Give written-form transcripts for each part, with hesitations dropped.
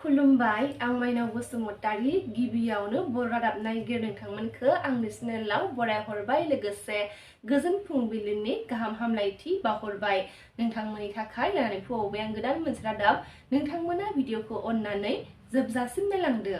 खुलुमबाय आं माइनाव बसुमतारी गिबियावनो बर' रादाब नायगिर नोंथांमोनखो आंनि चेनेलाव बरायहरबाय लोगोसे गोजोन फुंबिलिनि गाहाम हामलायथि बावहरबाय नोंथांमोननि थाखाय लानानै फैबाय आं गोदान मोनसे रादाब नोंथांमोना भिडिअखौ अननानै जोबजासिम नायलांदो।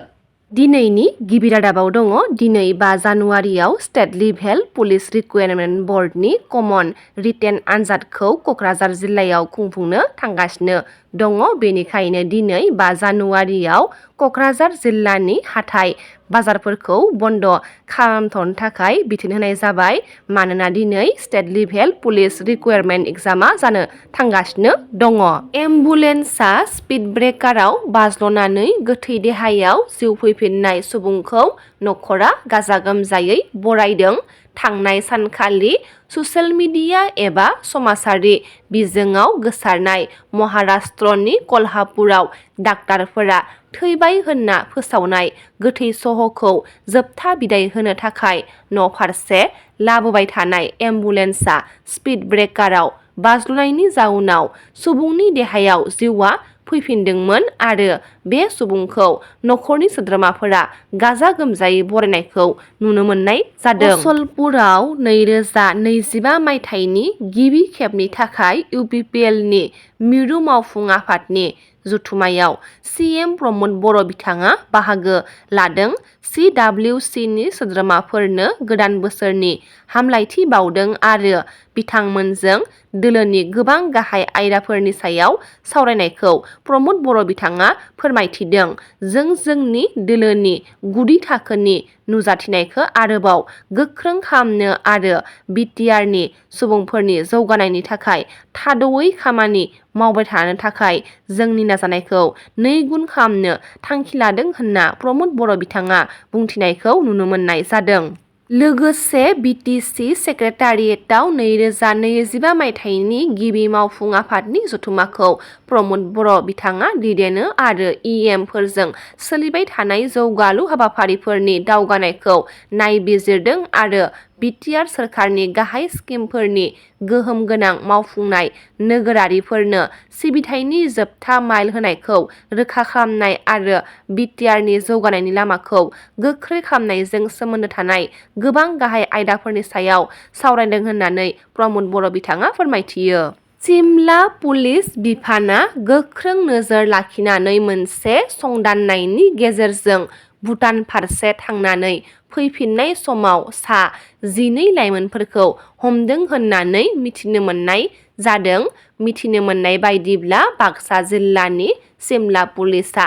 दिनैनि गिबि रादाबाव दङ दिनै 5 जानुवारियाव स्टेट लेभेल पुलिस रिक्रुटमेन्ट बर्डनि कमन रिटेन आनजादखौ कक्राझार जिल्लायाव खुंफुंनो थांगासिनो दङ। बेनिखायनो दिनै 5 जानुवारियाव कक्राझार जिल्लानि हाथाय बाजारफोरखौ बन्द खालामथ'नो थाखाय बिथोन होनाय जाबाय। मानोना दिनै स्टेट लेभेल पुलिस रिक्रुटमेन्ट एग्जामा जानो थांगासिनो दङ। एम्बुलेन्सआ स्पीड ब्रेकाराव बाज्ल'नानै गोथै देहायाव जिउ फैफिननाय सुबुंखौ नखरा गाजा गोमजायै बरायदों। थांनाय सानखालि ससियेल मिडिया एबा समाजारि बिजोङाव गोसारनाय महाराष्ट्रनि कल्हापुराव डाक्टारफोरा थैबाय होनना फोसावनाय गोथै सहखौ जोबथा बिदाय होनो थाखाय न'फारसे लाबोबाय थानाय एम्बुलेन्सआ स्पीड ब्रेकाराव बाज्ल'नायनि जाउनाव सुबुंनि देहायाव जिउआ फैफिनदोंमोन आरो बे सुबुंखौ नखरनि सोद्रोमाफोरा गाजा गोमजायै बरायनायखौ नुनो मोननाय जादों। मुसलपुराव 2025 मायथाइनि गिबि खेबनि थाखाय इउपिपिएलनि मिरु मावफुं आफादनि जथुम्मायाव सिएम प्रमद बर' बिथाङा बाहागो लादों। सिडब्लिउसिनि सोद्रोमाफोरनो गोदान बोसोरनि हामलायथि बावदों आरो बिथांमोनजों दोलोनि गोबां गाहाय आयदाफोरनि सायाव सावरायनायखौ प्रमद बर' बिथाङा फोरमायथिदों। जों जोंनि दोलोनि गुदि थाखोनि नुजाथिनायखौ आरोबाव गोख्रों खालामनो आरो बिटिआरनि सुबुंफोरनि जौगानायनि थाखाय थाद'यै खामानि मावबाय थानो थाखाय जोंनि नाजानायखौ 2 गुन खालामनो थांखि लादों होनना प्रमद बर' बिथाङा बुंथिनायखौ नुनो मोननाय जादों। लोगोसे बिटिसि सेक्रेटारियेटआव 2025 मायथाइनि गिबि मावफुं आफादनि जथुम्माखौ प्रमद बर' बिथाङा दैदेनो आरो इएमफोरजों सोलिबाय थानाय जौगालु हाबाफारिफोरनि दावगानायखौ नायबिजिरदों आरो बिटिआर सोरखारनि गाहाय स्किमफोरनि गोहोम गोनां मावफुंनाय नोगोरारिफोरनो सिबिथायनि जोबथा माइल होनायखौ रोखा खालामनाय आरो बिटिआरनि जौगानायनि लामाखौ गोख्रै खालामनायजों सोमोन्दो थानाय गोबां गाहाय आयदाफोरनि सायाव सावरायदों होननानै प्रमद बर' बिथाङा फोरमायथियो। सिमला पुलिस बिफाना गोख्रों नोजोर लाखिनानै मोनसे संदाननायनि गेजेरजों भुटान फारसे थांनानै फैफिननाय समाव सा 12 लाइमोनफोरखौ हमदों होननानै मिथिनो मोननाय जादों। मिथिनो मोननाय बायदिब्ला बाक्सा जिल्लानि सिमला पुलिसआ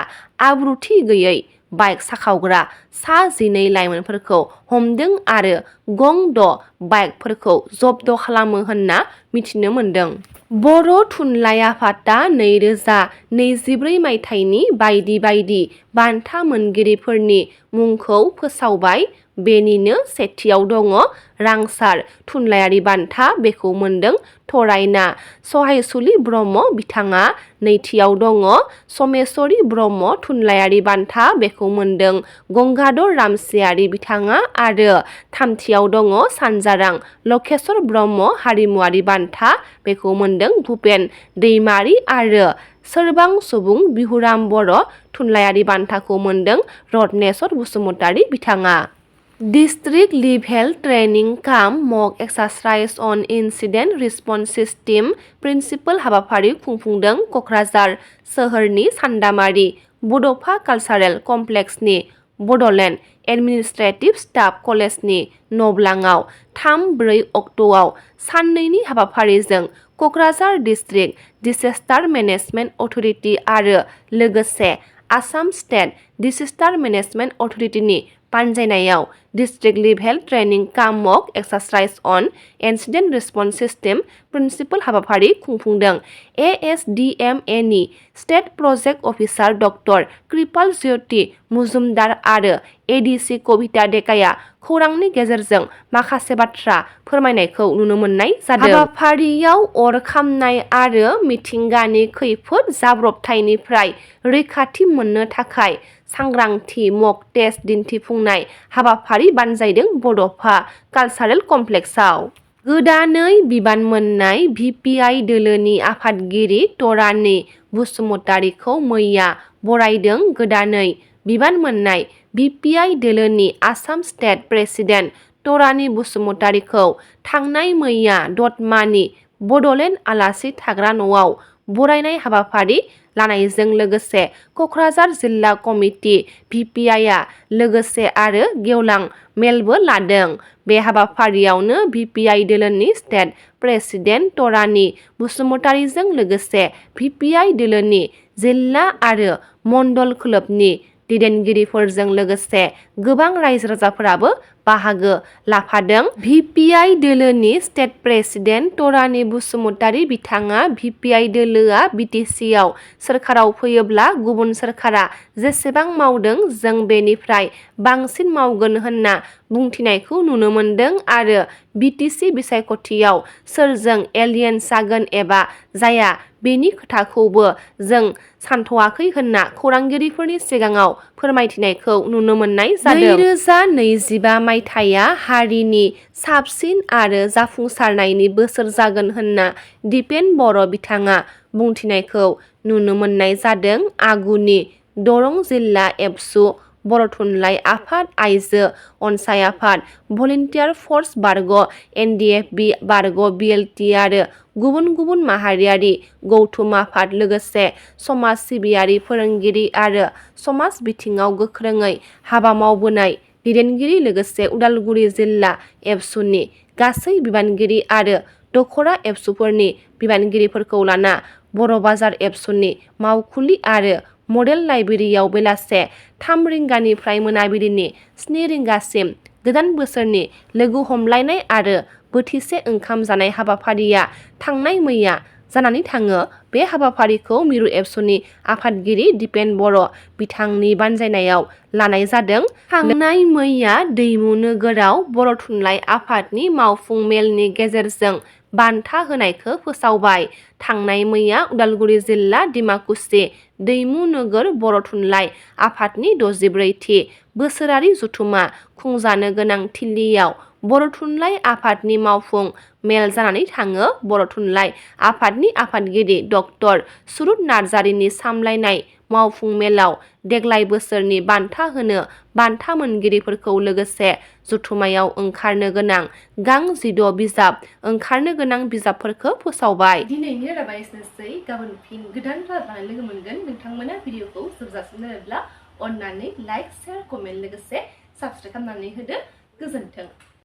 आब्रुथि गैयै बाइक साखावग्रा सा 12 लाइमोनफोरखौ हमदों आरो गं 6 बाइकफोरखौ जब्द खालामो होनना मिथिनो मोनदों। बर' थुनलाइ आफादआ 2024 मायथाइनि बायदि बायदि बान्था मोनगिरिफोरनि मुंखौ फोसावबाय। बेनिनो सेथियाव दङ रांसार थुनलाइयारि बान्था बेखौ मोनदों थरायना सहायसुलि ब्रह्म बिथाङा। नैथियाव दङ समेश्वरी ब्रह्म थुनलाइयारि बान्था बेखौ मोनदों गंगाधर रामसियारि बिथाङा आरो थामथियाव दङ सानजारां लकेश्वर ब्रह्म हारिमुवारि बान्था बेखौ मोनदों भुपेन दैमारि आरो सोरबां सुबुं बिहुराम बर' थुनलाइयारि बान्थाखौ मोनदों रत्नेश्वर बसुमतारी बिथाङा। District level training cum mock exercise on incident response system principle हाबाफारि खुंफुंदों कक्राझार सोहोरनि सान्दामारि बड'फा कालचारेल कमप्लेक्सनि बड'लेण्ड एडमिनिस्ट्रेटिभ स्टाफ कलेजनि नब्लाङाव 3-4 अक्ट'आव साननैनि हाबाफारिजों Kokrajhar district disaster management authority आरो लोगोसे आसाम स्टेट डिसेस्टार मेनेजमेन्ट अथरिटिनि बानजायनायाव district level training cum mock exercise on incident response system principle हाबाफारि खुंफुंदों। एएसडिएमएनि state project officer doctor Kripal Jyoti Mazumdar आरो एडिसि कबिता डेकाया खौरांनि गेजेरजों माखासे बाथ्रा फोरमायनायखौ नुनो मोननाय जादों। हाबाफारियाव अर खामनाय आरो मिथिंगानि खैफोद जाब्रबथायनिफ्राय रैखाथि मोननो थाखाय सांग्रांथि मक टेस्ट दिन्थिफुंनाय हाबाफारि बानजायदों बड'फा कालचारेल कमप्लेक्सआव। गोदानै बिबान मोननाय VPI दोलोनि आफादगिरि तरानि बसुमतारीखौ मैया बरायदों। गोदानै बिबान मोननाय VPI दोलोनि आसाम स्टेट प्रेसिडेन्ट तरानि बसुमतारीखौ थांनाय मैया दतमानि बड'लेण्ड आलासि थाग्रा न'आव बरायनाय हाबाफारि लानायजों लोगोसे कक्राझार जिल्ला कमिटि VPIआ लोगोसे आरो गेवलां मेलबो लादों। बे हाबाफारियावनो VPI दोलोनि स्टेट प्रेसिडेन्ट तरानि बसुमतारीजों लोगोसे VPI दोलोनि जिल्ला आरो मण्डल खोलोबनि दैदेनगिरिफोरजों लोगोसे गोबां रायजो राजाफोराबो बाहागो लाफादों। VPI दोलोनि स्टेट प्रेसिडेन्ट तरानि बसुमतारी बिथाङा VPI दोलोआ BTCआव सोरखाराव फैयोब्ला गुबुन सोरखारा जेसेबां मावदों जों बेनिफ्राय बांसिन मावगोन होनना बुंथिनायखौ नुनो मोन्दों आरो BTC बिसायख'थियाव सोरजों एलियेन्स जागोन एबा जाया बेनि खोथाखौबो जों सानथ'वाखै होनना खौरांगिरिफोरनि सिगाङाव फोरमायथिनायखौ नुनो मोननाय जादों। 2025 मायथाइया हारिनि साबसिन आरो जाफुंसारनायनि बोसोर जागोन होनना दिपेन बर' बिथाङा बुंथिनायखौ नुनो मोननाय जादों। आगुनि दरं जिल्ला एबसु बर' थुनलाइ आफाद, आइजो अनसाय आफाद, भलन्टियार फर्स बारग', NDFB बारग' BLT आरो गुबुन गुबुन माहारियारि गौथुम आफाद लोगोसे समाज सिबियारि फोरोंगिरि आरो समाज बिथिङाव गोख्रोङै हाबा मावबोनाय दैदेनगिरि लोगोसे उदालगुरि जिल्ला एबसुनि गासै बिबानगिरि आरो दखरा एबसुफोरनि बिबानगिरिफोरखौ लाना बर' बाजार एबसुनि मावखुलि आरो मडेल लाइब्रेरियाव बेलासे 3 रिंगानिफ्राय मोनाबिलिनि 7 रिंगासिम गोदान बोसोरनि लोगो हमलायनाय आरो बोथिसे ओंखाम जानाय हाबाफारिया थांनाय मैया जानानै थाङो। बे हाबाफारिखौ मिरु एबसुनि आफादगिरि दिपेन बर' बिथांनि बानजायनायाव लानाय जादों। थांनाय मैया दैमु नोगोराव बर' थुनलाइ आफादनि मावफुं मेलनि गेजेरजों बान्था होनायखौ फोसावबाय। थांनाय मैया उदालगुरि जिल्ला डिमाकुसि दैमु नोगोर बर' थुनलाइ आफादनि 64थि बोसोरारि जथुमा खुंजानो गोनां थिलियाव बर' थुनलाइ आफादनि मावफुं मेल जानानै थाङो। बर' थुनलाइ आफादनि आफादगिरि डक्टर सुरुत नार्जारिनि सामलायनाय मावफुं मेलाव देग्लाय बोसोरनि बान्था होनो बान्था मोनगिरिफोरखौ लोगोसे जथुमायाव ओंखारनो गोनां गां 16 बिजाब ओंखारनो गोनां बिजाबफोरखौ फोसावबाय। दिनैनि रादाबा एसेनोसै। गाबोन फिन गोदान रादाब लोगो मोनगोन। नोंथांमोना भिडिअखौ जोबजासिम नायब्ला अननानै लाइक, शेयार, कमेन्ट लोगोसे साबस्क्राइब खालामनानै होदो। गोजोन्थों।